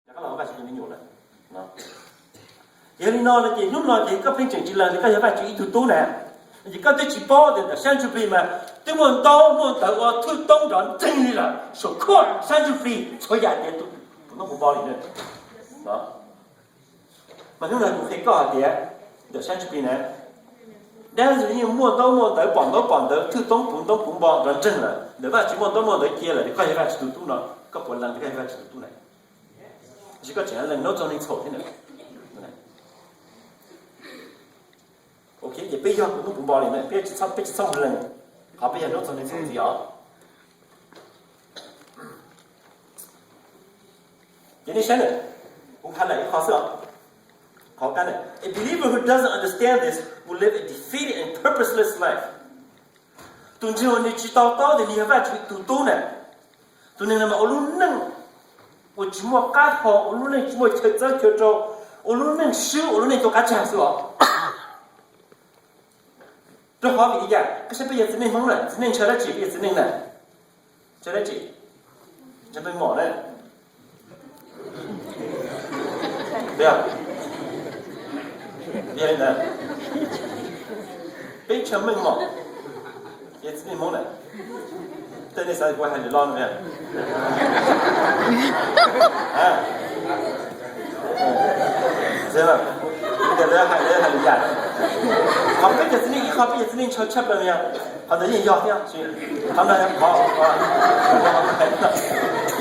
Rov qab los ua Vajtswv tus me nyuam lawm. Yog li no no ces hnub no ces koj pheej tseem tsis lees tias koj yog Vajtswv ib tug tub na, ces koj twb tsis paub tias ntawm sab ntsuj plig mas twb muaj ntaub muaj ntawv ua thwj toob nrov nreeg li lawm saum khuaj sab ntsuj plig txhua yam tias tus noj puv npo li na. Mas hnub no kuv qhia koj hais tias ntawm sab ntsuj plig na, dab ntxwg yeej muaj ntaub muaj ntawv pom ntaub pom ntawv thwj toob puv ntoob puv npo nrov nreeg lawm, ntawm Vajtswv muaj ntaub muaj ntawv cia lawm, koj yog Vajtswv tus tub no, koj puas lees tias koj yog Vajtswv tus tub na? Tab sis koj tseem lees ntaub txog neeg txhaum thiab na. Ok, ces peb yog kuv hnub puv npo li na, peb tsis txhob, peb tsis txhob mus lees qhov peb yog ntaub txog neeg txhaum ntxiv os. Ces nej saib na, kuv hais lawm ib qho xwb os. Qhov qab na, a believer who doesn't understand this will live a defeated and purposeless life. Tus ntseeg uas nws tsis to taub tias nws yog Vajtswv tus tub na, tus neeg no mas ua lub neej uas tsis muaj qab hau, ua lub neej tsis muaj chaw txawb chaw rau, ua lub neej swb, ua lub neej tuaj qab tsag xwb os. Rau qhov vim li cas? Koj saib peb yog txiv neej Hmoob na, txiv neej ntshaw dab tsi? Peb yog txiv neej na, ntshaw dab tsi? Ntshaw meej mom na. Yog li ntawd, peb ntshaw meej mom, yog txiv neej Hmoob na. Tej nej xav kuv hais lus loj no. Tias lawv hais, lawv hais lus yam, qhov peb cov txiv neej, ib qho peb cov txiv neej ntshaw tshaj plaws yog qhov ntawd yeej yog thiab, qhov no yog qhov,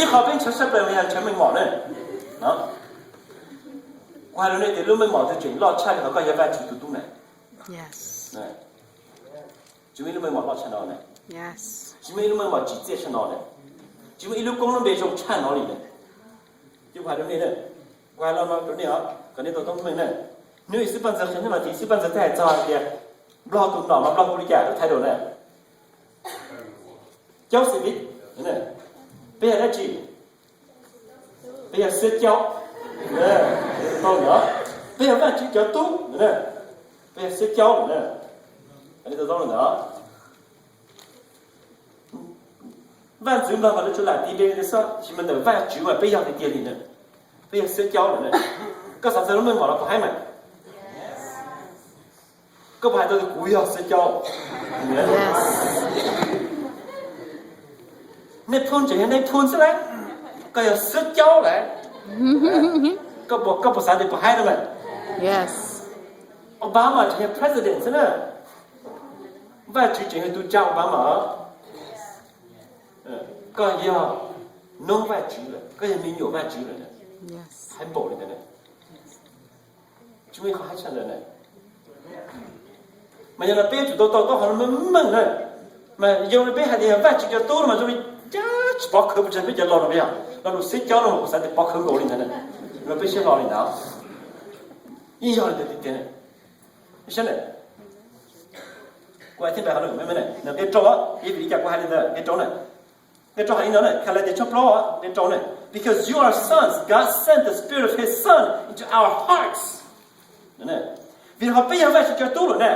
ib qho peb ntshaw tshaj plaws yog ntshaw meej mom na. Kuv hais rau nej tias lub meej mom twg tseem loj tshaj li qhov koj yog Vajtswv tus tub na. Tsis muaj ib lub meej mom loj tshaj no na. Tsis muaj ib lub meej mom tsim txiaj tshaj no na. Tsis muaj ib lub koob lub npe zoo tshaj no li na. Ces kuv hais rau nej na, kuv hais lo no rau nej os, kom nej tau toob meej na. Hnub ib xib paj ntxawg qhia hnub no ces ib xib paj ntxawg thiaj hais txog hais tias Nplog tus nom mas Nplog hu li cas, lub thaiv daus na. Caub xib vib, peb yog dab tsi? Peb yog xiab caub. Peb yog Vajtswv cov tub, peb yog xiab caub na. Vaj ntxwv Nplog mas lawv tsuas lam tis npe li xwb, tab sis mas ntawm Vajtswv mas peb yog tiag tiag li na. Peb yog xiab caub lawm na. Koj xav txog lub meej mom los puas haib mas? Koj puas hais tau tias kuv yog xiab caub? Nej phoo tseem yog nej phoo xwb lawm, koj yog xiab caub lawm. Koj puas, koj puas xav tias puas haib no mas? Obama tseem yog president xwb na. Vajtswv tseem yog tus tsa Obama. Koj yog noob Vajtswv lawm, koj yog me nyuam Vajtswv lawm. Haib npaum li ntawd. Tsis muaj ib qho haib tshaj ntawd na. Mas yog no peb yuav tsum tau tau koj qhov meej meej na. Mas yog li peb hais tias yog Vajtswv cov tub no mas zoo li cas tsis pov khawv pes tsawg peb cov lo no yog lo lus xiab caub no mas kuv xav tias pov khawv nkaus li ntawd na. Los peb siab lo li ntawd. Yeej yog li ntawd tiag tiag. Saib na, kuv hais thiab npe qhov no me me na, nqe rau, ib vim li cas kuv hais li ntawd, nqe rau na. Nqe rau hais li no na, Kalatias tshooj plaub, nqe rau na, because you are sons, God sent the Spirit of His Son into our hearts. Vim qhov peb yog Vajtswv cov tub lawm na,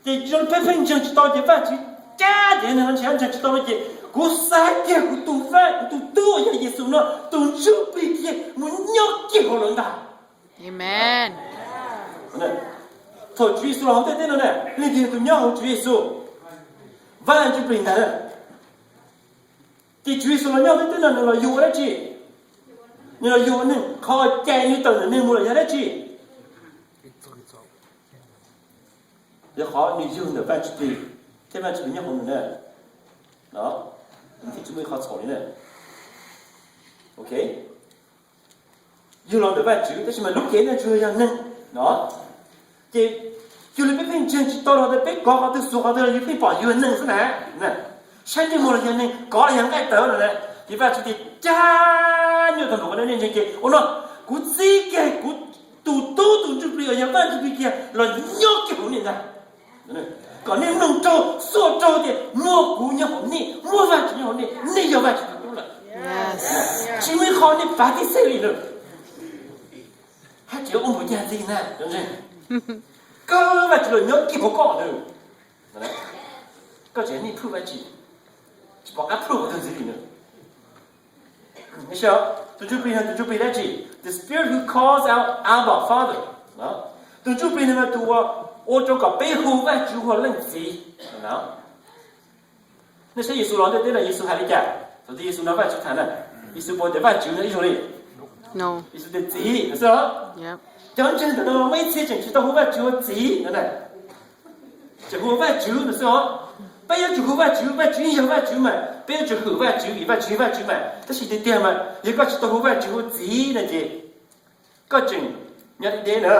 ces zoo li peb pheej ntseeg tsis tau ces Vajtswv cab ces neeg no ntshe ntseeg tsis tau no ces kuv xa kiag kuv tus Vaj, kuv tus tub uas yog Yexus no tus ntsuj plig kiag mus nyob kiag hauv lawv ntag. Thaum Tswv Yexus los hauv ntiaj teb no na, leej twg yog tus nyob hauv Tswv Yexus? Vaj Ntsuj Plig ntag. Ces Tswv Yexus los nyob hauv ntiaj teb no nws los yug ua dab tsi? Nws los yug ua neeg, qhov cais nws tawm ntawm neeg mus los yog dab tsi? Yog qhov nws yug ntawm Vaj Ntsuj Plig, thiab Vaj Ntsuj Plig nyob hauv nws na. Nws thiaj tsis muaj ib qho txhaum li na. Ok, yug los ntawm Vajtswv tab sis mas lub cev no tsuas yog neeg no. Ces yog li peb pheej ntseeg tsis tau los ntawd peb kov qhov twg xuas qhov twg los yus pheej pom yus yog neeg xwb na. Saib ntsej muag los yog neeg, kov los yog nqaij tawv no na. Ces Vajtswv tias cab nyuaj tag npaum ko nej ntseeg ces ua no, kuv txib kiag kuv tus tub tus ntsuj plig uas yog Vaj Ntsuj Plig kiag los nyob kiag hauv nej ntag. Kom nej mloog raug xuaj raug tias muaj kuv nyob hauv nej, muaj Vajtswv nyob hauv nej, nej yog Vajtswv tus tub lawm. Tsis muaj ib qho nej pav tib xeeb li lawm. Hab tseem ua npaum cas ntxiv na, koj Vajtswv los nyob kiag hauv koj lawm. Koj tseem niaj prove Vajtswv, tsis pom qab prove qhov twg ntxiv li na. Tus Ntsuj Plig no, tus Ntsuj Plig dab tsi? The Spirit who calls out, Abba, Father. Tus Ntsuj Plig no mas tus uas ua rau kom peb hu Vajtswv ua Leej Txiv. Nej saib Yexus los ntiaj teb no Yexus hais li cas? Thaum twg Yexus nrog Vajtswv tham na, Yexus puas tias Vajtswv no ib zaug li? Yexus tias Txiv no xwb os. Cov ntseeg ntawm no muaj ib txhia tseem tsis tau hu Vajtswv ua Txiv no na, tseem hu ua Vajtswv no xwb os. Peb yuav tsum hu Vajtswv, Vajtswv yog Vajtswv mas peb yuav tsum hwm Vajtswv vim Vajtswv yog Vajtswv mas. Tab sis tiag tiag mas yog koj tsis tau hu Vajtswv ua Txiv no ces koj tseem nyob deb deb na.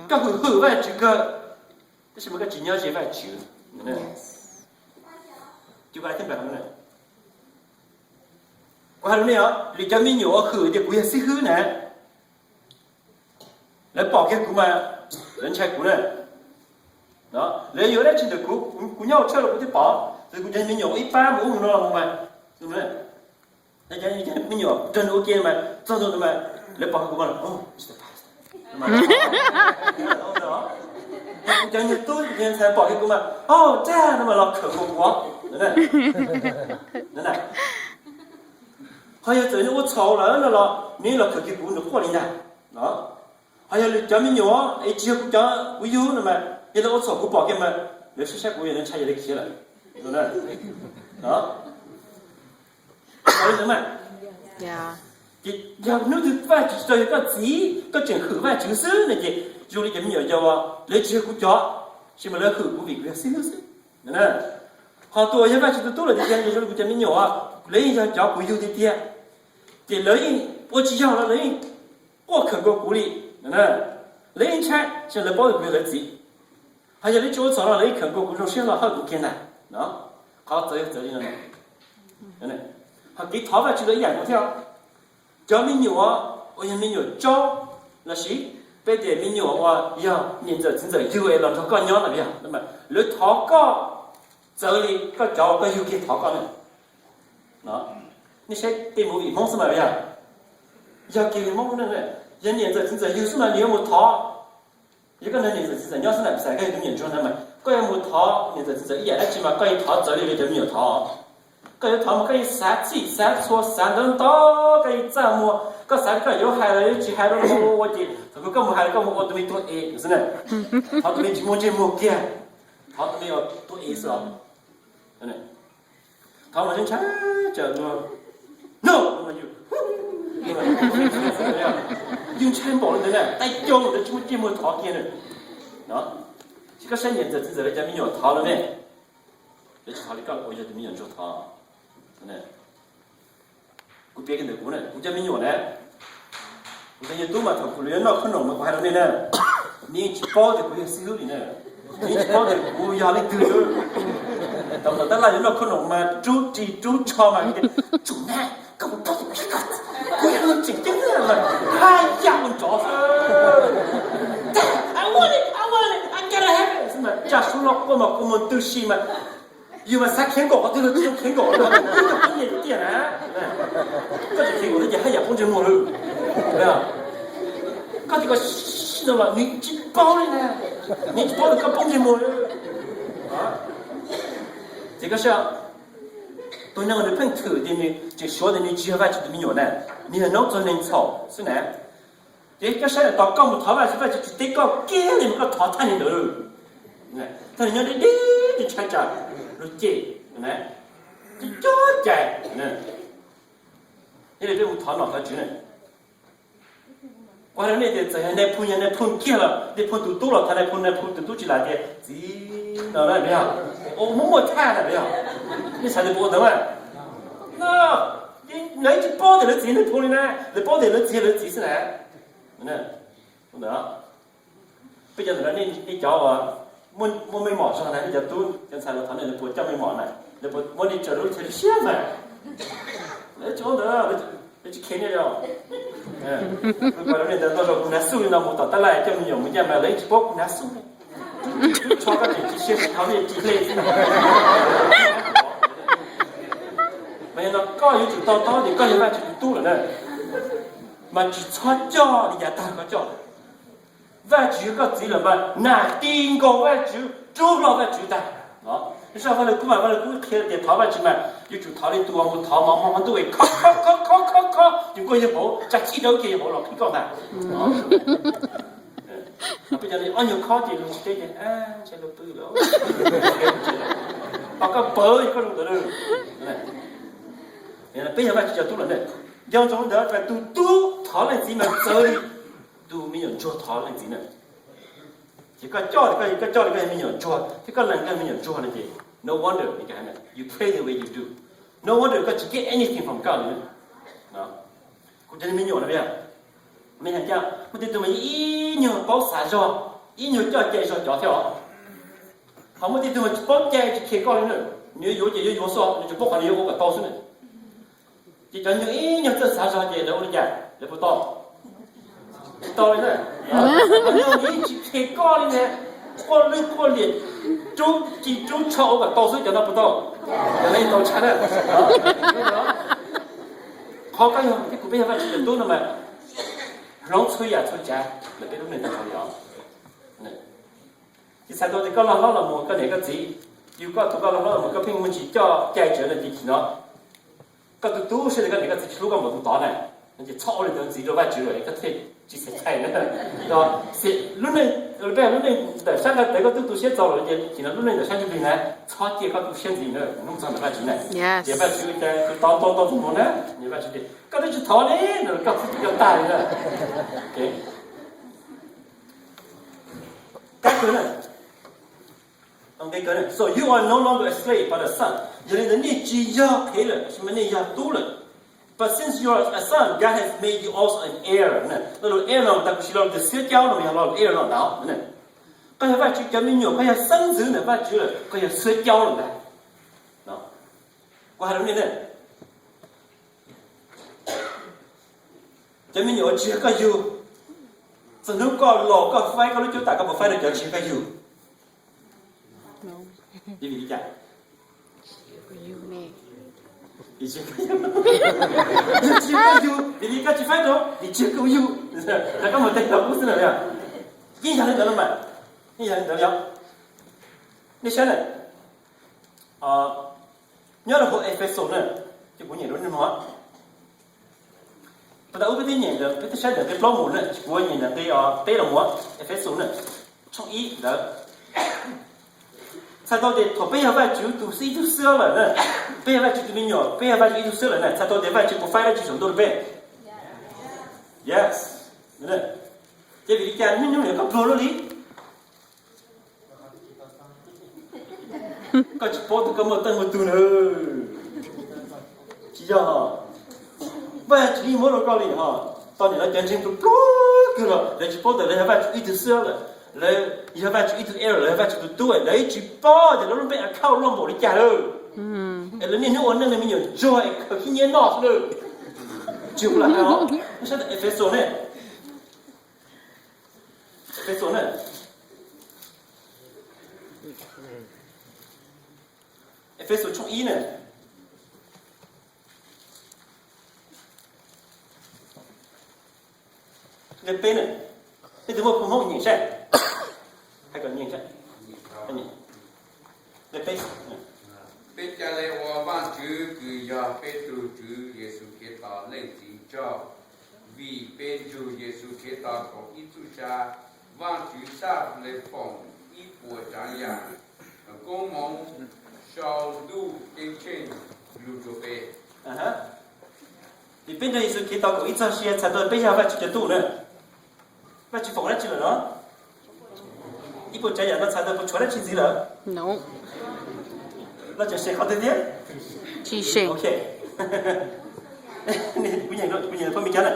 Koj hwm hwm Vajtswv kawg, tab sis mas koj tsis nyob ze Vajtswv. Kuv hais rau nej os, lwm cov me nyuam uas hwm tias kuv yog xib hwb na, lawv pom kiag kuv mas lawv ntshai kuv na. Lawv yuav dab tsi ntawm kuv, kuv nyob hauv tsheb los kuv twb pom, tab sis kuv cov me nyuam ua ib pab mus ub mus no los mus mas, cov me nyuam nrog nws ua ke mas txog ntua mas lawv pom kiag kuv mas, kuv cov me nyuam tub ntxhais pom kiag kuv mas, o, dad no mas los khawm nkaus kuv. Ho yog txawm nws ua txhaum lawm no los nws los khawm kiag kuv, nws quaj li ntag. Ho yog lwm cov me nyuam es tsis yog kuv cov kuv yug no mas yog lawv ua txhaum kuv pom kiag mas lawv saib saib kuv yog lawv ntshai yog lawv khiav lawm. Ces yog hnub twg Vajtswv tsis tau yog koj txiv, koj tseem hwm Vajtswv xwb no ces zoo li cov me nyuam yaus lawv tsis yog kuv cov, tab sis mas lawv hwm kuv vim kuv yog xib hwb xwb. Ho tus uas yog Vajtswv tus tub lawm tiag tiag ces zoo li kuv cov me nyuam, lawv yeej yog cov kuv yug tiag tiag, ces lawv yeej ua tsis yog los lawv yeej quaj khawm nkaus kuv li. Lawv yeej ntshai, tab sis lawv paub tias kuv yog lawv txiv. Ho yog lawv tsis ua txhaum los lawv yeej khawm nkaus kuv zoo siab hlo hawm kuv kiag ntag. Qhov txawv yog txawv li no. Ho kev thov Vajtswv los ib yam nkaus thiab. Cov me nyuam uas yog me nyuam tsaub lossis peb tias me nyuam uas yog niam ntxawm txiv ntxawm yug es los nrog koj nyob no yog, lawv thov koj txawv li koj cov uas koj yug kiag thov koj na. Nej saib tej movie Hmoob xwb mas yog, yog kiag li Hmoob ne, yog niam ntxawm txiv ntxawm yug xwb mas nws yuav mus thov. Yog koj nrog niam ntxawm txiv ntxawm nyob xwb na, piv xam koj yog tus me nyuam ntsuag ntag mas koj yuav mus thov niam ntxawm txiv ntxawm ib yam dab tsi mas koj yeej thov txawv li cov me nyuam thov. Koj yuav thov mas koj yeej xav txhij xav txhua xav ntau ntau, koj yeej txaj muag, koj xav li koj yuav hais los yuav tsis hais rau ua ua ces thaum kawg koj mus hais los koj mus ua tus me tuag es xwb na. Thov tus me tsis muaj ntsej muag kiag, thov tus me tuag es xwb os. Thov mas ntshai tsam luag, no, yus ntshai npaum li ntawd na, tib co ntawd tsis muaj ntsej muag thov kiag na. Ces koj saib niam ntxawm txiv ntxawm lawv cov me nyuam thov no ne, lawv tsis thov li koj ua yog tus me nyuam ntsuag thov. Kuv piav kiag ntawm kuv na, kuv cov me nyuam na, kuv cov me nyuam tub mas thaum kuv yuav noj khob noom mas kuv hais rau nej na, nws yeej tsis paub tias kuv yog xib hwb li na, nws yeej tsis paub tias kuv yog leej twg li. Thaum ntawd tab laj yuav noj khob noom mas rub ris rub tsho mas, tsum na, koj puas paub tias kuv yog leej twg, kuv yog leej tseem ceeb mas haj yam ua nrov xwb. Mas tsa suab loj quaj mas quaj muag ntws si mas, yus mas xav khiav nkaum qhov twg los tsis zoo khiav nkaum, koj tsis khiav nkaum thiab ces haj yam poob ntsej muag lawm. Koj tias koj no los nws tsis paub li na, nws tsis paub tias koj poob ntsej muag li. Ces koj saib, tus neeg uas nws pheej thwm tias nws tseem suav tias nws tsis yog Vajtswv tus me nyuam na, nws yog noob txog neeg txhaum xwb na. Ces koj saib ntawm tos koj mus thov Vajtswv, Vajtswv tsis teb koj kiag li mas koj thov thaj li ntawd. Thaj li nyob deb deb ntshai tsam luag cem, cov cai. Yog li peb mus thov nom thov tswv na, kuv hais rau nej tias txawm yog nais phoo, yog nais phoo kiag los, nais phoo tus tub los thov nais phoo, nais phoo tus tub tsis lam tias txiv no na, yog muaj muaj thaj na, yog nej xav tias puas ua ntawd mas, lawv tsis paub tias lawv txiv nais phoo li na, lawv paub tias lawv txiv yog lawv txiv xwb na. Peb cov ntawm no nej cov uas muaj meej mom zog na, nej cov tub cov ntxhais los thov nej, lawv puas coj meej mom na, lawv puas muab nej tso rau lub chaw siab mas, lawv tsis ua ntawd, lawv tsis kheev nej li. Kuv pom rau nej ntawd ntau zaus kuv hnav xuj li no mus tom tab laj coj me nyuam mus ncaj mas lawv yeej tsis paub kuv hnav xuj li. Tub tsho koj tseem tsis siab tsis thov nej tsis hle xwb. Mas yog no koj yuav tsum to taub tias koj yog Vajtswv tus tub lawm na, mas tsis txhob coj li yav tag koj coj. Vajtswv yog koj txiv lawm mas nag ti nkaus Vajtswv, rub hlo Vajtswv tag. Nws soj Vaj Lwg Kub mas Vaj Lwg Kub qhia tias thov Vajtswv mas yuav tsum thov li tus uas mus thov mov hmo ntuj es kho kho kho kho Khob khob khob ces koj yawg hauv tsa chij rau kiag yawg hauv los qhib koj ntag. Peb cov li ob nyuag khob ces luag tsis teb ces ntshe luag pw lawm. Pom koj pawv koj zoo ntawd. Peb yog Vajtswv cov tub los ntawd, nco ntsoov ntawd, tus tub thov leej txiv mas txawv li tus me nyuam ntsuag thov leej txiv na. Ces koj coj, koj coj li koj yog me nyuam ntsuag thiab koj lees koj yog me nyuam ntsuag no ces no wonder you pray the way you do. No wonder koj tsis get anything from God li. Kuv cov me nyuam no, me hais tias muaj tej tug mas ib nyuag paub xav zog, ib nyuag coj cai zog cov thiab os. Ho muaj tej tug mas tsis paub cai tsis khe koj li na, nws yuav ces yuav yuav xwb, nws tsis paub qhov nws yuav ua kom tau xwb na. Ces cov nyuag ib nyuag txawj xav zog ces lawv ua li cas lawv puas tau? Tsis tau li na. Cov nyuag ib tsis khe koj li na, quaj lwj quaj liam, rub ci rub tsho ua kom tau xwb, cov no puas tau? Cov no tau tshaj na. Qhov koj yog thiab kuv peb yog Vajtswv cov tub no mas hloov txhua yam txhua tsav ntawm peb lub neej tag nrho li os. Ces txhais tau tias koj loj hlob los mus koj niam koj txiv, yus koj tus koj loj hlob los mus koj pheej muaj tsis coj cai tsawv no ces chim no koj tus tub siab tias koj niam koj txiv tsis hlub koj npaum tus tod na, no ces txhob ua li ntawd ntxiv rau Vajtswv lawm koj thiaj tsis xav txhaij na. Lub neej, lub neej ntawm sab nqaij tawv koj twb tu siab txaus lawm ces chim no lub neej ntawm sab ntsuj plig na txhob cia koj tu siab ntxiv na, hnub txog ntawm Vajtswv na. Ces Vajtswv tias tus tod tau tau tus mus na, Vajtswv tias koj twb tsis thov li no koj txhob cia koj tag li na. Kab kawg na. So you are no longer a slave but a son. Yog li ntawd nej tsis yog qhev lawm, tab sis mas nej yog tub lawm. But since you are a son, God has made you also an heir. Lo lus heir no tas kuv siv lo lus tias xiab caub no yog lo lus heir no ntag. Koj yog Vajtswv cov me nyuam, koj yog xeeb ntxwv ntawm Vajtswv lawm, koj yog xiab caub lawm ntag. Kuv hais rau nej na, cov me nyuam uas tsis yog koj yug, txog hnub koj laus koj faib koj lub cuab tam koj puas faib rau cov tsis yog koj yug? Vim li cas? Vim tsis yog koj yug, vim li koj tsis faib rau, vim tsis yog koj yug. Rau koj mus teb rau kuv xwb na. Yeej yog li ntawd los mas, yeej yog li ntawd yog. Nej saib na, nyob rau hauv Efexus na, ces kuv nyeem rau nej mloog. Puas tas ub peb twb nyeem ntawm, peb twb saib ntawm nqe plaub mus na, kuv nyeem ntawm nqe peb los mus, Efexus na, tshooj ib ntawd. Txhais tau tias thaum peb yog Vajtswv tus ib tug xwb lawm na, peb yog Vajtswv tus me nyuam, peb yog Vajtswv ib tug xwb lawm na, txhais tau tias Vajtswv puas faib dab tsi saum ntuj rau peb? Yes. Ces vim li cas hnub nyoog nim koj pluag luaj li? Koj tsis paub tias koj muaj teej muaj tug na. Tsis yog, Vajtswv yeej muab rau koj li ho. Tau niam lawv cov ntseeg pluag pluag kawg los lawv tsis paub tias lawv yog Vajtswv ib tug xwb lawm, lawv yog Vajtswv ib tug heir, lawv yog Vajtswv tus tub, lawv yeej tsis paub tias lawv lub npe account loj npaum li cas lawm. Es lawv niaj hnub ua neej li me nyuam ntsuag es khaws khib nyiab noj xwb lawm. Tsis ua li hais os, sab Efexus ne, Efexus na, Efexus tshooj ib na, nqe peb na, nej tus muaj phau Hmoob nyeem saib, hais kom nyeem saib, nqe peb. Peb ca le ua Vaajtswv kws yog peb tug Tswv Yexus Khetos Leej Txiv tsaug, vim peb nrug Yexus Khetos kaum ib txuj sa, Vaajtswv saj le foom ib puas tsaav yaam koob moov sau Ntuj Ceeb Tsheej lug rua peb. Vim peb nrug Yexus Khetos kaum ib txuj sia txhais tau peb yog Vaajtswv cov tub na. Vaajtswv foom dab tsi lawm no? Ib puas tsaav yaam no txhais tau puas tshuav dab tsi ntxiv lawm? Los tseem seem qhov twg thiab?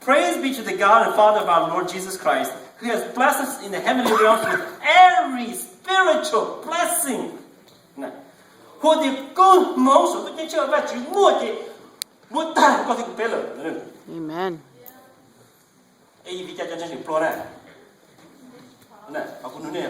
Praise be to the God and Father of our Lord Jesus Christ, who has blessed us in the heavenly realms with every spiritual blessing. Hu tias koob moov saum ntuj ceeb tsheej Vaajtswv muaj ces muab tag rau koj thiab kuv peb lawm. Es vim li cas cov ntseeg tseem pluag na? Kuv nug nej,